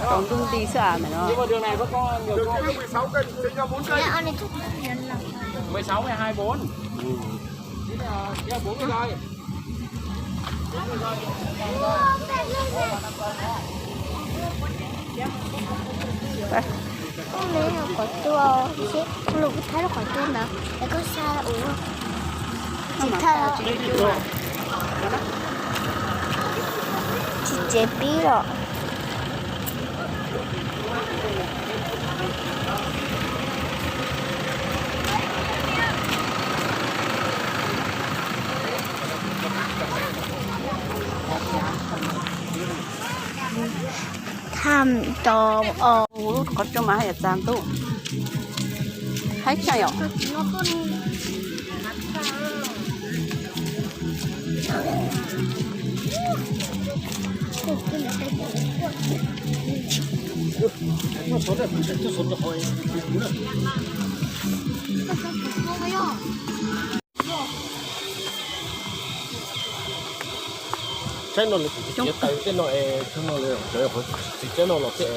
Tau ntuj nti xwb as ntawm no. Koj me los qhov cua, seb kuv lus kuv thab lub qhov cua ntawd es koj xa ua. Tsis thab, tsis tsev pib los. Tham tau os. Lub qhov rooj mas haj yam txaus ntuj. Haib tshaj yom. Tsaib no lawv tsis txiav taws tej no es, tsaib no lawv cov txiv tsaib no los tej.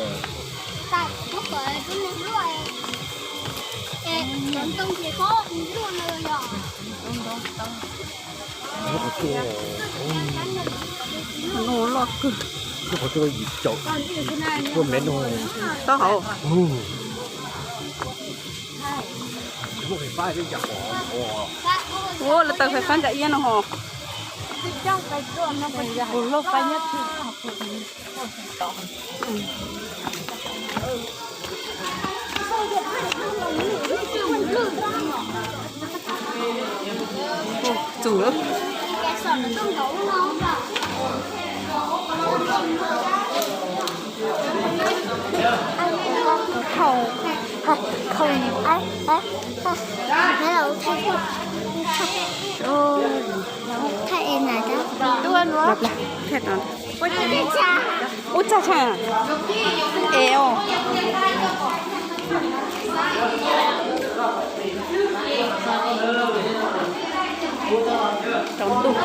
Loj kawg. Lub qhov rooj yim caum, yim puas mev no. Taub hau. Ua lawv taws fais fab ntsa iab no ho. Txus lawm. Khaum, khaum, hello, thaij, thaij es na. Ua txaj tshaj es os. Tsaus ntuj.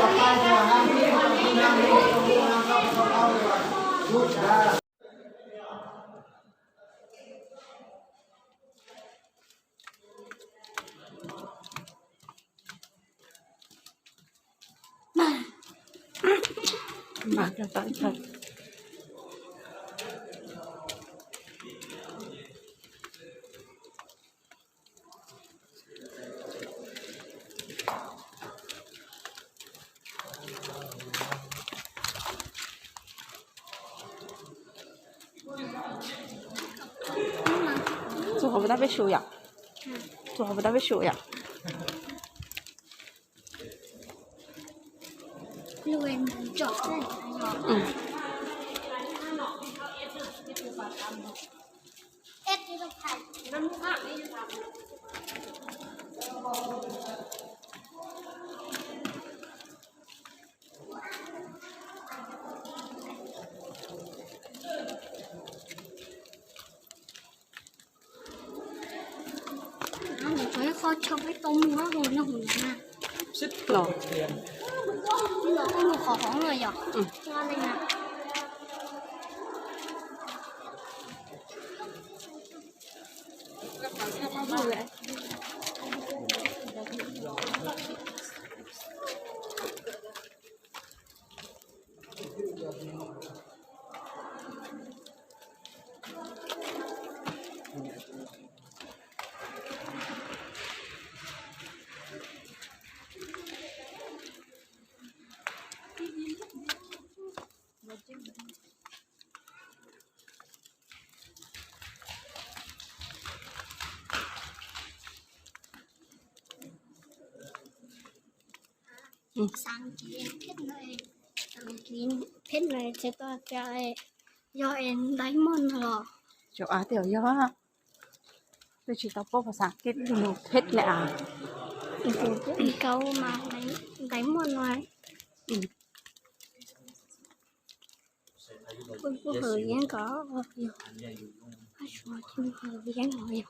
Txug hauv tab peb su yom? Txug hauv tab peb su yom? Qhov ib qho tshau peb tau muag hauv no hauv na. Los, los qhov hauv no yom. Pheb no ces tau tias yog es ntaib moj no los. Cov av tias yog, twb tsis tau paub phas xas kiv lus pheb ne as. Kuv kuj ib kauj mas ntaib moj no. Kuj hawm yeeb nkaus yog, hawm yeeb no yog.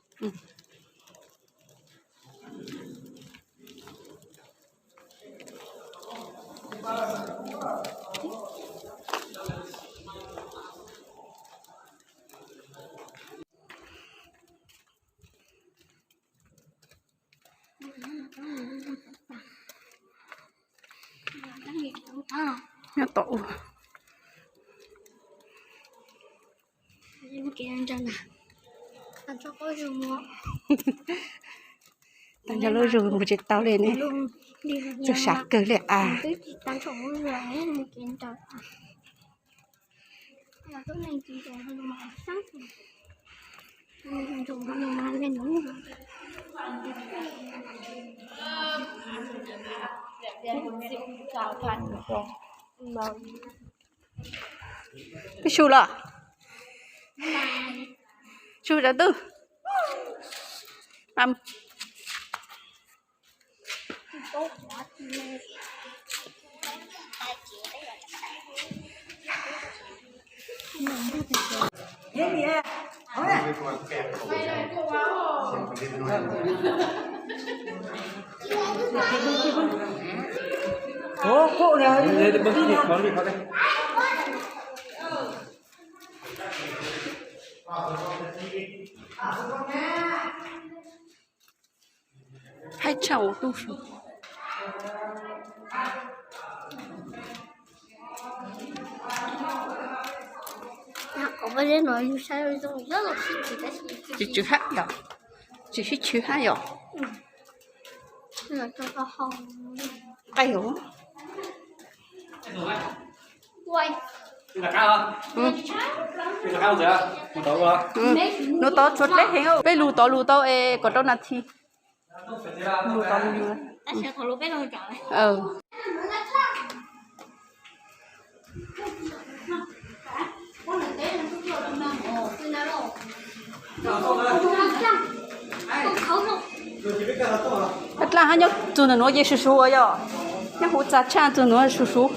Nyob tom ub. Tag nrho lub zog mus tsis tau li ne. Txog sav kawg li as. Peb su los? Su rau tub. Haib tshaj ua tub su. Tsis tsw hab yom? Tsis sib chwv hab yom? Nqaij. Nws tod tshuav dleb heev, peb lug tod lug tau es kaum rau nas this. Dlaab hab nyob txug ntawm nuav ces suv suv ua yog nyob huv txag tshaj txug nuav suv suv.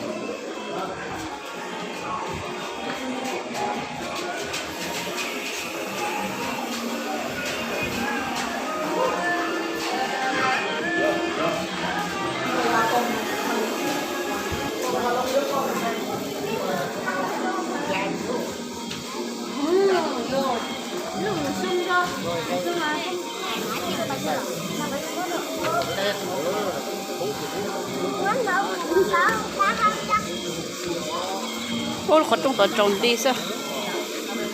Ub, lub qhov rooj tod tsaus nti xwb.